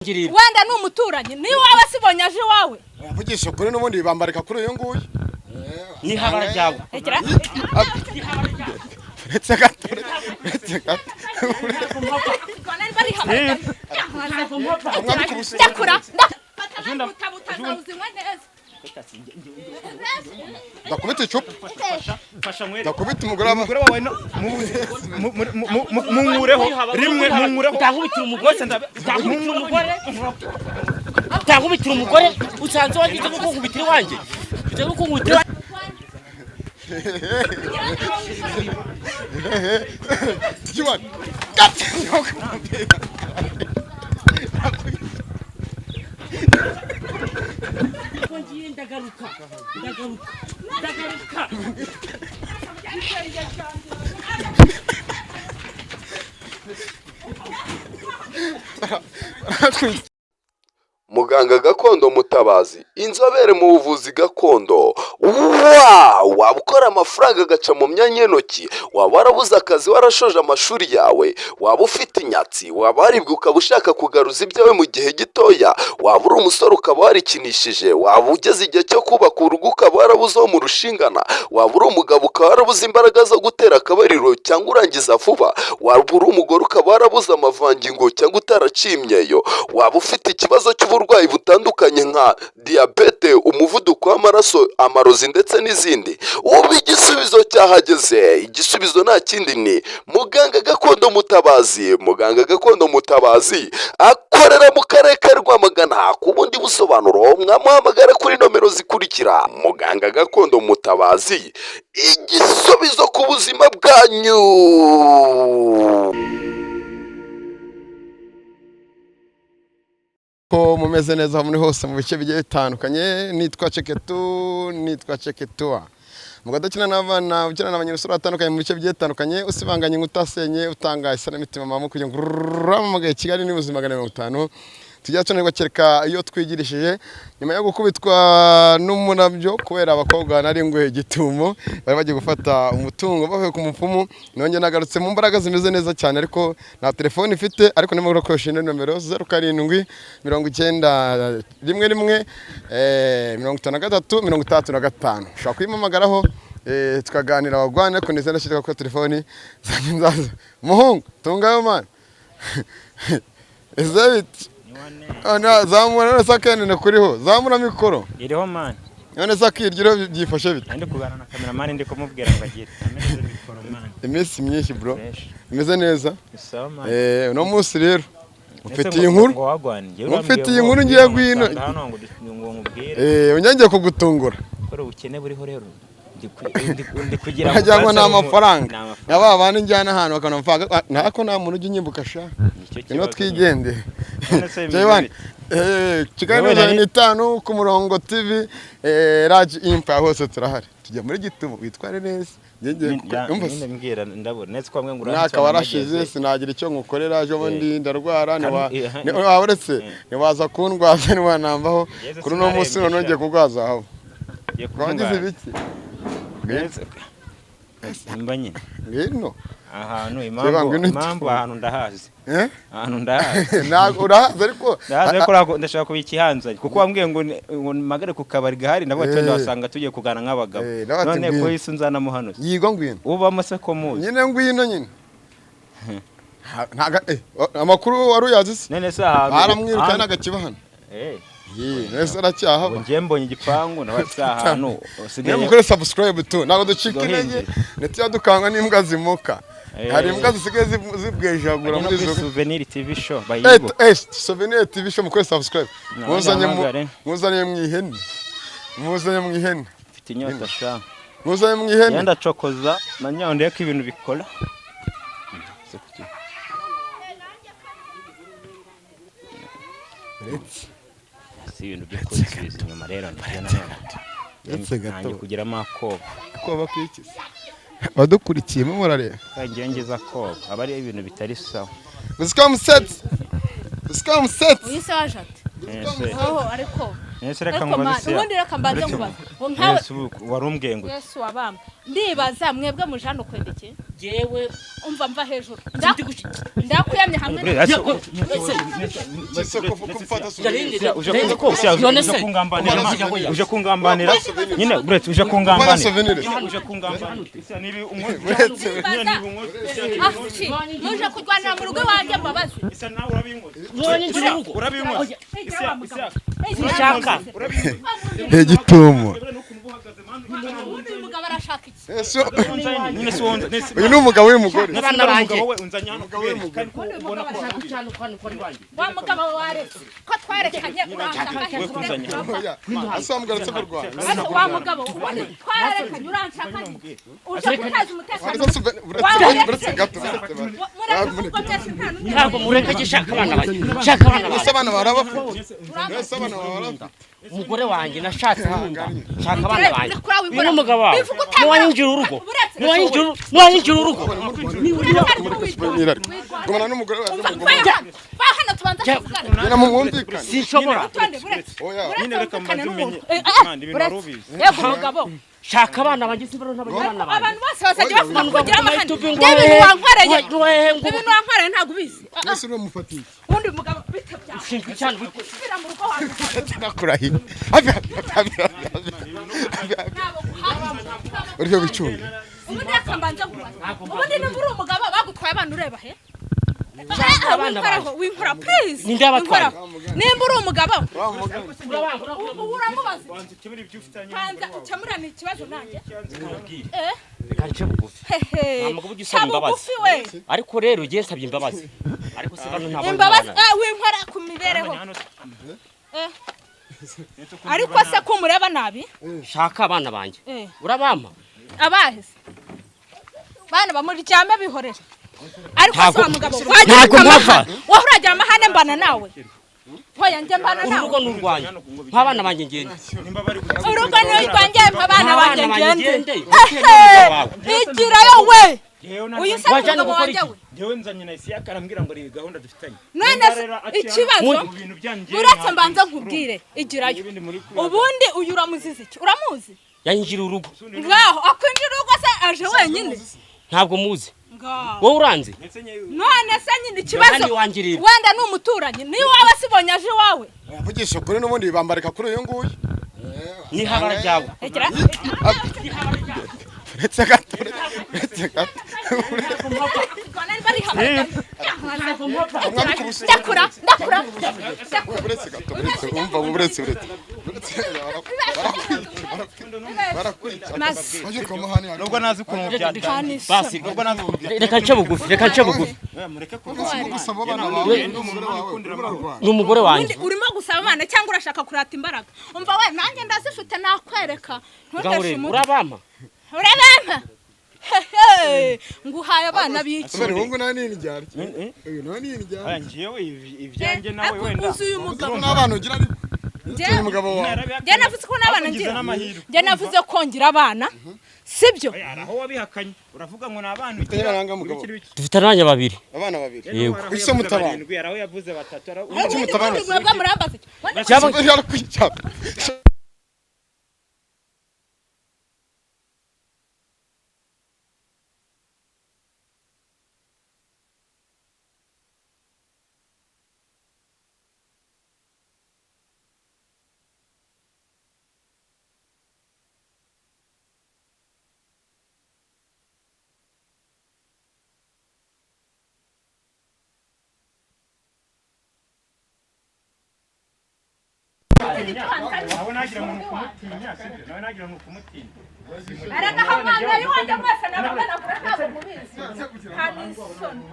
Ngirira. Wenda ni umuturanyi, niyo waba sibonye aje iwawe. Mvugisha ukuri, n'ubundi bibambarika kuri uyu nguyu. N'ihabara ryawe. Rekera. Uretse gato, uretse gato. Umwambika ubusa. Ndakura ndakura neza. Ndakubita icupa. Fasha mwere. Ndakubita umugore wa Umugore wawe no munkureho rimwe, munkureho. Utankubitira umugore, utankubitira umugore, utankubitira umugore. Usanze wagize no kunkubitira iwanjye, ujya no kunkubitira iwanjye. Kiwan. Gat. Ko ngiye, ndagaruka, ndagaruka, ndagaruka. Muganga gakondo Mutabazi, inzobere mu buvuzi gakondo. Wa waba ukora amafaranga agaca mu myanya y'intoki, waba warabuze akazi warashoje amashuri yawe, waba ufite inyatsi, waba waribwe ukaba ushaka kugaruza ibyawe mu gihe gitoya, waba uri umusore ukaba warikinishije, waba ugeze igihe cyo kubaka urugo ukaba warabuze uwo murushingana, waba uri umugabo ukaba warabuze imbaraga zo gutera akabariro cyangwa urangiza vuba, waba uri umugore ukaba warabuze amavangingo cyangwa utaraciye imyeyo, waba ufite ikibazo cy'uburwayi butandukanye nka diyabete, umuvuduko w'amaraso, amarozi ndetse n'izindi, ubu igisubizo cyahageze. Igisubizo nta kindi, ni muganga gakondo Mutabazi. Muganga gakondo Mutabazi akorera mu karere ka Rwamagana. Ku bundi busobanuro mwamuhamagara kuri nomero zikurikira. Muganga gakondo Mutabazi, igisubizo ku buzima bwanyu. Ko mumeze neza aho muri hose mu bice bigiye bitandukanye. Nitwa Ceketu, nitwa Ceketua, mugabo udakina n'abana, ukina n'abanyarusoro batandukanye mu bice bigiye bitandukanye, usibanganye utasenye, utanga isanamitima mama kugira ngo uramamagaye. Kigali ni ubuzima 150 tujya tunanirwa kereka iyo twigirishije. Nyuma yo gukubitwa n'umurabyo kubera abakobwa nari nguhe igitumo, bari bagiye gufata umutungo bavuye ku mupfumu, nongeye nagarutse mu mbaraga zimeze neza cyane, ariko nta telefone ifite, ariko ndimo gukoresha ino nomero: 07 91 11 53 65. Ushobora kuyimpamagaraho, tukaganira wagwana, ariko nizera ndashaka ko telefoni zanjye nzaza. Muhungu tungayo man, ese biti? None zamura, none se akenene kuriho, zamura mikoro. Iriho man. None se akiryo byifashe bite? Ndi kuganira na cameraman, ndi kumubwira ngo agire ameze mikoro man. Iminsi myinshi bro. Fresh. Imeze neza. Sawa man. Uno munsi rero ufitiye Ese inkuru. ngo wagwaniye? Ufitiye inkuru, ngiye gwino. Hano ngo nkubwire. Unyangiye kugutungura. Kubera ubukene buriho rero ndi kugira Wagira ngo ni amafaranga. Ni amafaranga. Na ba bandi njyana ahantu bakabona amafaranga. Ntako nta muntu ujya unyimbuka sha. Nicyo Ngwino kibazo. twigende. None se bimeze Jaywan, bite? Kigali Yewe 5 ku murongo TV, Raj Impa, hose turahari. Tujya muri gitumo, witware neza. Ngiye umva se. Nyine mbwira, ndabona netse kwa mwe ngo Umwaka warashize sinagira icyo nkukorera, ejo bundi ndarwara. Kandi- Uretse ntiwaza kundwaza, ntiwanambaho. Yezu. Kuri uno munsi none ngiye kurwaza aho wagize ibiki. Nimba nyine Ngwino. ahantu Kiba impamvu ngwino. Impamvu ahantu ndahazi. Eh? Ahantu ndahazi. Ntabwo urahaza ariko. Ndahazi ariko ndashaka kuba ikihanzanye kuko wambwiye ngo mpagare ku kabari gahari, ndavuga ati wenda wasanga tugiye kugana nk'abagabo. Nawe ati None ngwino. ko isi nzanamo hano se? Yigo, ngwino. Ubamo se ko muzi? Nyine ngwino nyine. Amakuru wari uyazi se? None se ahantu Baramwirukana agakiba hano. Yee, none se aracyahaba? Ubu ngiye mbonye igipangu, nawe se ahantu Niyo usigaye mukore subscribe tu, ntabwo ducika Usigaye intege, uhingira. ntitujya dukangwa n'imbwa zimuka. Hari imbwa zisigaye zibwejagura Bajya no muri kuri zo. Souvenir TV show bayibuka. Souvenir TV show, mukore subscribe. Nawe Muzanye mu ndahamagare. Muzanye mu ihene, muzanye mu ihene. Mfite inyota sha. Muzanye mu ihene. Yenda cokoza na nyawundi ko ibintu bikora. Si ibintu byo kubisubiza inyuma rero nibyo nanone. Uretse gato. Ntangiye kugiramo akoba. Koba kwikiza abadukurikiye mo murareba. Kandi ngewe ngize akoba aba ari ibintu bitari sawa. Usika musetsi, usika musetsi. Uyu se waje ate? Ese Oho, ariko ese reka ariko nkubaze man, se ubundi reka mbanze nkubaze ngo nkawe. Ese ubu wari umbwiye ngo Yesu wabamba, ndibaza mwebwe muje hano kwenda iki? Jewe Umva, mva hejuru. Ndakuyamye hamwe. Uje kungambanira nyine, uretse uje kungambanira, uje kungambanira nibi. Muje kurwanira mu rugo iwanjye, mbabazi. Isa nawe urabinywa, urabinywa. Sinshaka. Gitumo. Ubundi uyu mugabo arashaka iki? Uyu ni umugabo w'umugore. Abana banjye. Wa mugabo waretse ko twarekanye, uranshaka hejuru? Asamgarutse mu Rwanda. Ariko wa mugabo, ubundi twararekanye, uranshaka uje guteza umutekano? Uretse gato. Mureke kuko byose nta n'umwe. Ntabwo mureke, gishaka abana banjye, shaka abana Ese banjye. abana barabafite? Ese abana barabafite? Umugore wanjye nashatse nkunda, shaka abana banjye. Kuri Uyu ni umugabo wawe. Bivuga utanga- Niwanyinjira urugo, Uretse- niwanyinjira urugo. Gumana n'umugore wawe. Va hano tubanza tuvugane. Nyina mumwumvikane. Sinshobora. Utonde, buretse. Oya. Nyine reka Uretse mbanze wumvikane umenye n'umuntu. Imana ibintu wari ubizi. Yego mugabo. Shaka abana banjye, sibaro n'abana banjye. Abantu bose bazajya bavuga ngo ugira amahane. Ngo Ibintu wankoreye, ngo ibintu wankoreye ntabwo ubizi. Mwese uramufatiye. Ubundi uyu mugabo bite byawe? Ushinzwe cyane. Subira mu rugo wawe. Nakurahiye. Hafi hafi hafi hafi. Ntabwo guhaha. Uriho bicunge. Ubundi reka mbanze nkubaze, ubundi nimba uri umugabo bagutwaye abana ureba he? Abana Winkoraho, winkora please. Ninde yabatwaye? Winkoraho. Nimba uri umugabo ubu uramubaza, banza ukemurane ikibazo nanjye. Reka nce bugufi. Hehe. Nta mugabo ujya usaba Ca imbabazi. bugufi we. Ariko rero ugiye nsabye imbabazi, ariko se bano ntabwo Imbabazi, winkora ku mibereho. Ariko se ko umureba nabi? Shaka abana banjye. Urabampa? Abaheze bana bamuryame bihorere. Ariko se Ntabwo- wa mugabo wagira ntabwo amahane, mpava. wahora uragira amahane, mbana nawe? Hoya, njye mbana Uru nawe. rugo ni urwanjye, nk'abana banjye ngende. Urugo ni urwanjye, mpa abana banjye Abana banjye ngende. ngende. Ehe, igirayo we. Uyu se ni Wajyana umugabo gukora wanjye iki? we. Njyewe nzanye na Isiyaka, arambwira ngo reba gahunda dufitanye. None se ikibazo, Mu bintu byanjye uretse mbanza nkubwire, igirayo. ibindi muri Ubundi uyu uramuziza iki? Uramuzi? Yanyinjira urugo. Ngaho akwinjira urugo se aje wenyine? Ntabwo muzi. Ngaho. Wowe uranzi? None se nyine ikibazo, Yohani wanjye rero. wenda ni umuturanyi, niyo waba sibonye aje iwawe. Mvugisha ukuri, n'ubundi bambarika kuri uyu nguyu. Nihabara ryawe. Egera. Uretse gato. Uretse gato. Ndakura, ndakura. Uretse gato. Uretse umva, uretse uretse. Uretse barakwica. Maze. Waje kwa mahani. Nubwo nazi ukuntu byatangiye, Basi nubwo nazi ukuntu byatangiye. reka nce bugufi, reka nce bugufi. Mureke Gusaba abana bawe n'umugore wawe urarwana. Ni umugore wanjye. Ubundi urimo gusaba abana cyangwa urashaka kurata imbaraga? Umva we, nanjye ndazifite, nakwereka. Ngaho Ntuteshe rero umutwe. urabampa? Urabampa? Hehe, nguhaye abana b'iki? Kubera ubu nawe ni indyarya. Uyu nawe ni indyarya. Njyewe ibyanjye nawe wenda Uzi uyu mugabo? N'abana ugira ariko. Njyewe- Umugabo wawe. Njye navuze ko n'abana Ngize ngira. n'amahirwe. Njye navuze ko ngira abana, sibyo? Hari aho wabihakanye uravuga ngo ni abana Ufite abana mugabo. Dufite abana babiri. Abana babiri. Yego. Ese mutabana. Hari aho yavuze batatu, hari aho- Ubundi mutabana. ubundi mwebwe murambaza iki? Cyaba- Barakwica. Nawe nagira ngo ni ukumutinya, sibyo? Nawe nagira ngo ni ukumutinya. Aragahamagara iwanjye mwese nabamenagura, ntabwo mubizi, nta n'isoni.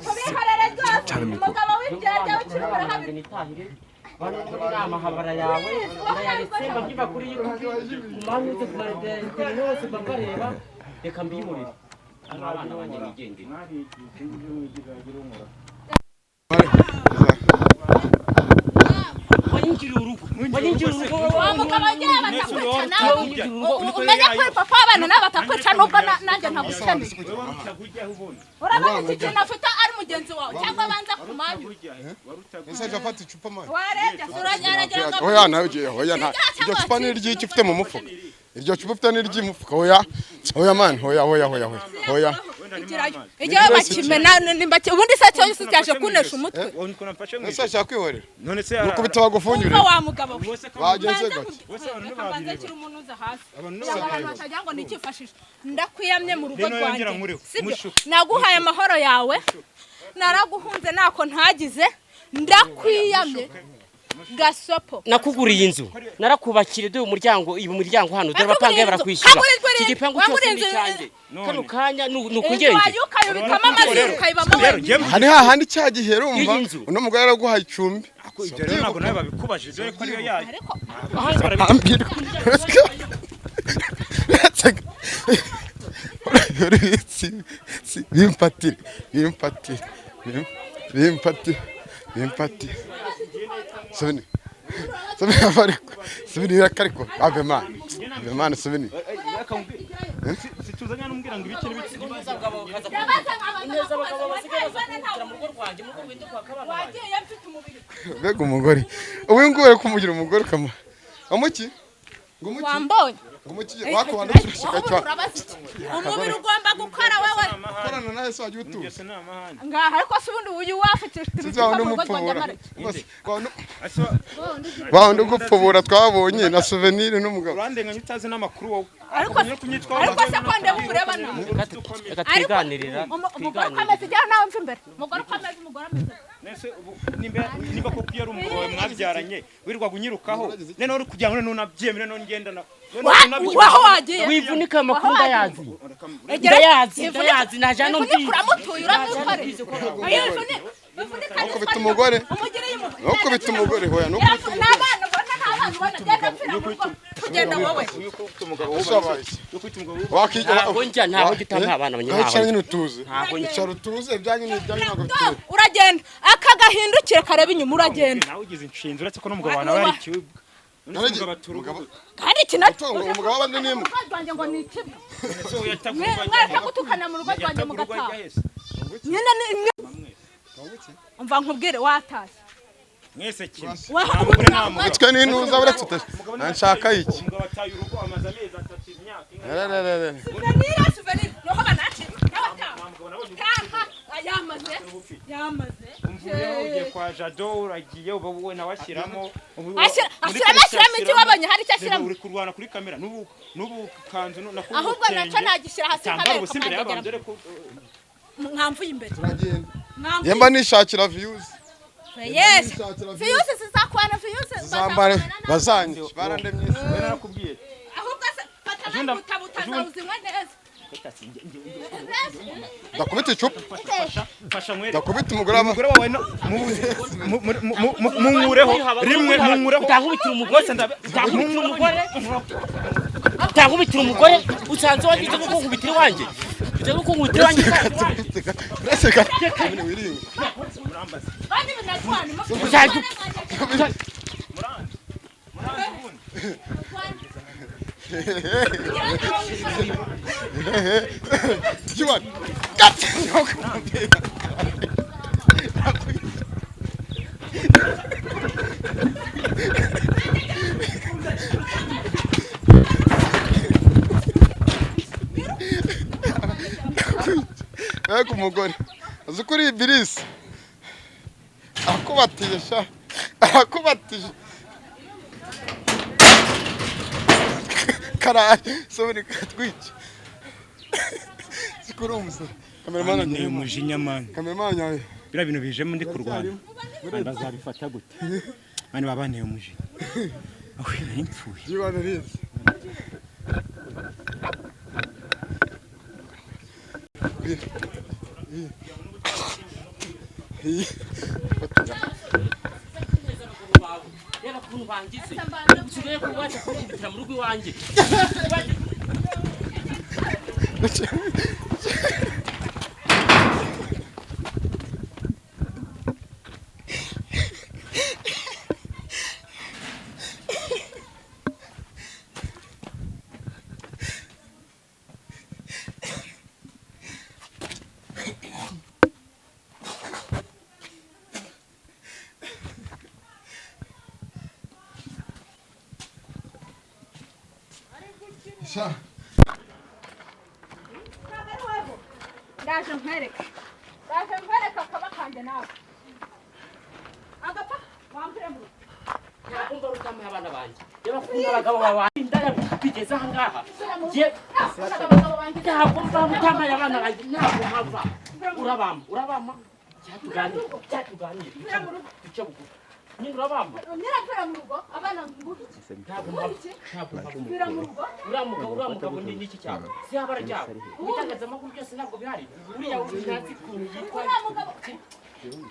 Tubiharere ryose, umugabo w'ibyarya w'ikirumura habiri. Nitahire amahabara yawe ndayaretse, mbabyumva kuri YouTube, kumanyuze ku mateleviziyo hose mbareba. Reka mbihorere, abana banjye nigendere. Wanyinjira urugo, wanyinjira urugo. Wa mugabo agiye batakwica nawe, umenye ko uri papa w'abana nawe batakwica, nubwo nanjye ntagukeneye. Urabona iki kintu afite ari mu Mugenzi wawe cyangwa abanza kumanyura. Ese aje afata icupa mani? Warebye uragira ngo Oya, nawe ugiye, oya, nta iryo cupa ni iry'iki ufite mu mufuka? Iryo cupa ufite ni iry'umufuka? Oya, oya man, oya, oya, oya, oya, oya. Igirayo, igirayo bakimena nimba ubundi se cyo yose cyaje kunesha umutwe. Wowe ukuntu mfashe mu Ese ijosi. ashaka kwihorera? None se Nukubita bagufunyure. Umva wa mugabo we. Bagenze gake. Mbanze nshyire umuntu uza hasi kugira ngo abantu batagira ngo nikifashishe. Ndakwiyamye mu rugo Rero rwanjye, yongera nkureho. sibyo? Mushuke. Naguhaye amahoro yawe, naraguhunze ntako ntagize, ndakwiyamye gasopo. Nakuguriye inzu, narakubakire, dore umuryango, uyu muryango hano, dore abapangaye barakwishyura. Kagurirwa Iki rero, gipangu cyose wanguriye ni inzu- icyanjye. Kano kanya ni Inzu ukugenge. wayukayubikamo amazi, ukayibamo Rero wenyine. njye Hari hahandi cya gihe urumva Iyi nzu. uno mugore yaraguhaye icumbi. Ibyo rero ntabwo nawe babikubajije, dore ko ariyo yayo. Ariko Ambwira. Bimfatire, bimfatire, bimfatire, bimfatire. Subini. Subini ariko. Subini ariko. Ave man. Ave man, subini. Situzanya n'umbwira ngo ibiki n'ibiki. Ndabaza nkabanza Ineza abagabo nkakubaza, basigaye baza watayibona kunkubitira ntawe. mu rugo rwanjye, mu rugo rwitwa kwa kabana banjye. Wagiye mfite umubiri. Mbega umugore. Ubu ngubu uri kumugira umugore ukamuha. Amuki? Ngumuki? Wambonye. Ngumuki? Wakubanda turashika Wowe cyo. urabaza iki? Umubiri ugomba gukora wewe. Korana nawe se wajya utuza. Byose ni amahane. Ngaha ariko se ubundi uyu wafite Sinzi wa wundi mu rugo rwanjye umupfubura. amara. Wa wundi ugupfubura twabonye na souvenir n'umugabo. Urandenganya utazi n'amakuru wowe. Ariko ariko se ko ndeba umureba nawe. Reka twiganirira. Umugore uko ameze, ijyaho nawe mva imbere. Umugore uko ameze, umugore ameze. Nese ubu nimba koko iyo ari umugabo wawe mwabyaranye wirirwaga unyirukaho, none uri kugira ngo none unabyemere, none ngendana. Waho wagiye. Wivunika, amakuru ndayazi. Egera- Ndayazi, Ivunika- ndayazi, naja no Ivunika mbizi. uramutuye, uramwikoreye. Ayo ivunika. Ivunika. Ntukubite umugore. Umugire y'umugore. Ntukubite umugore, hoya, ntukubite Nta bana ubona, nta bana ubona. Genda mpfira mu rugo. Tugenda wowe. Ushabaye. Wakijya Ntabwo njya, ntabwo njya utanga abana banjye, ntabwo Wicara nyine utuze. Ntabwo njya. Icara utuze, ibyanyu ni ibyanyu, ntabwo bituze. Uragenda. Aka gahindukire kareba inyuma, uragenda. Nawe ugize inshinzi, uretse ko n'umugabo wawe nawe ari ikibwa. None se umugabo atura Umugabo- Kandi iki nacyo. Utungo, umugabo w'abandi ni imbwa. Urugo rwanjye ngo ni ikibwa. Mwareka gutukana mu rugo rwanjye mugataha. Nyine ni imwe. Umva nkubwire, watashye. Mwese kimwe. Waho Nta mugore nta mugabo. Twe n'intuza uretse utashye. Nshaka iki? Umugabo ataye urugo amaze amezi 3, imyaka ingahe. Rererere. Souvenir, souvenir. Nuko banaci. Nawe ataha. Taha. Yamaze. Yamaze. Umvuyeho ugiye kwa Jado, uragiye uba wowe nawe ashyiramo. Ashyiramo, ashyiramo iki wabonye hari icyo ashyiramo? Uri kurwana kuri kamera n'ubu kanzu Ahubwo nacyo nagishyira hasi cyangwa nkabereka ubusa imbere y'abantu ukandegera. dore ko Mwamvuye imbere. Turagenda. Mwamvuye. Yemba nishakira views. Yes. Nishakira views. Viyusi zizakwana, viyusi Zambare bazakumena nabi. bazanyica barandemye. We narakubwiye. Ahubwo se fata Ejo nawe ejo uzinywe neza. Ndakubita icupa. Fasha nkwere. Ndakubita umugore w'aba. Umugore wawe munkureho rimwe, munkureho. Utankubitira umugore, utankubitira umugore, utankubitira umugore, usanze wagize nko kunkubitira iwanjye. Usanze nko kunkubitira iwanjye. Uretse gato. Wirinda. Bandi binatwana. Uzajya Kiwan. Gat. Mbega umugore uzi ko uri ibirisi, arakubatije sha, arakubatije karaye soboni katwica sikuri umusore kameramani. Ni umujinya man. Kameramani yawe. Biriya bintu bijemo ndi kurwana. Mani bazabifata gute? Mani baba banteye umujinya. Aho nari mpfuye. Jiwana rizi. Reba ukuntu bangize. Usigaye kubasha kunkubitira mu rugo iwanjye. Sha. Ntabwo ari wowe. Ndaje nkwereke, ndaje nkwereke akaba kanjye nawe agapfa wambure mu rugo. Ntabwo mba rutamuha abana banjye. Reba ukuntu abagabo bawe indaya bigeze aha ngaha. Njye Nakundaga abagabo banjye. Ntabwo mba rutamaye abana banjye, ntabwo mpava. Urabama, urabama. Cyatuganire, cyatuganire. Duce bugufi nyine, urabama. Nyirapfira mu rugo, abana nguhe iki? Ntabwo mpava, ntabwo mpava. Mvira mu rugo. Uriya mugabo, uriya mugabo ni n'iki cyawe? Si yaba ryawe ibitangazamakuru byose ntabwo bihari. Uriya ntazi ukuntu yitwa. Uriya mugabo.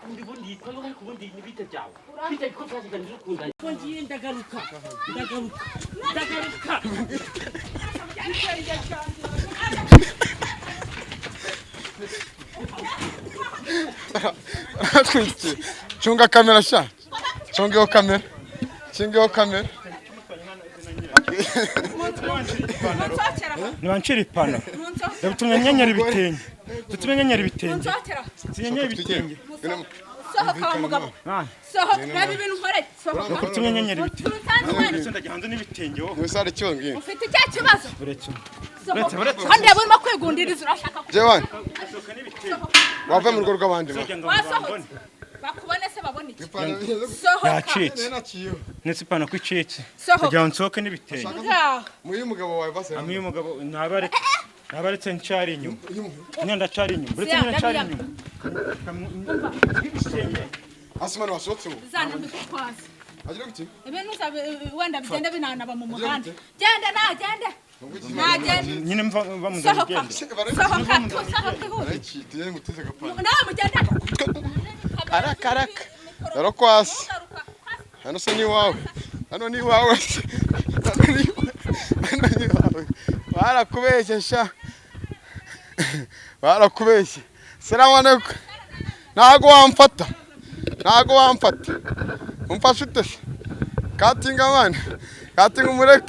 Undi bundi yitwa yo, ariko ubundi ni bite byawe, bite ko twakiganije ukundanye ko ngiye? Ndagaruka, ndagaruka, ndagaruka. Baratwikiye. Cunga kamera sha. Cunga iyo kamera. Cunga iyo kamera. Munsohokera. Nibancira ipantaro. Munsohokera. Dutumye nyenyera ibitenge, dutumye nyenyera ibitenge. Munsohokera. Sinyenyera ibitenge. Sohoka wa mugabo. Ah. Sohoka, reba ibintu nkoreye, sohoka. Dutumye nyenyera ibitenge. Turusanze umwana. Ndetse ndajya hanze n'ibitenge wowe. Ntibisare cyongi. Ufite icya kibazo. Uretse. Sohoka. Uretse. Kandi reba urimo kwigundiriza, urashaka Jewan, Sohoka n'ibitenge. wava mu rugo rw'abandi ma. Kugira ngo bambone. Wasohotse bakubone se, babone iki? Ipantaro igeze Sohoka. Yacitse. naciyeho. Ndetse ipantaro ko icitse. Sohoka. Kugira ngo nsohoke n'ibitenge. Ngaho. Muyi umugabo wawe base. Amwe umugabo ntabaretse, ntabaretse, ncari inyuma nyine, ndacari inyuma, uretse nyine ncari inyuma. Asumani wasohotse ubu. Zana mbigutwaze. Agira kuti? Ibintu wenda bigenda binanaba mu muhanda. Genda, nagende, nagende. Nyine mva bamuzana. Sohoka. Ugende. Sohoka tu, sohoka ihute. Arayicita yeye ngutize gapana. Nawe mugende. Karaka karaka. Dore kwasi. Hano se ni iwawe. Hano ni iwawe. Hano ni iwawe. Hano ni iwawe. Barakubeshye sha. Barakubeshye. Salamu alaikum. Ntago wamfata. Ntago wamfata. Umfashe ute se? Katinga mwana. Katinga umureke.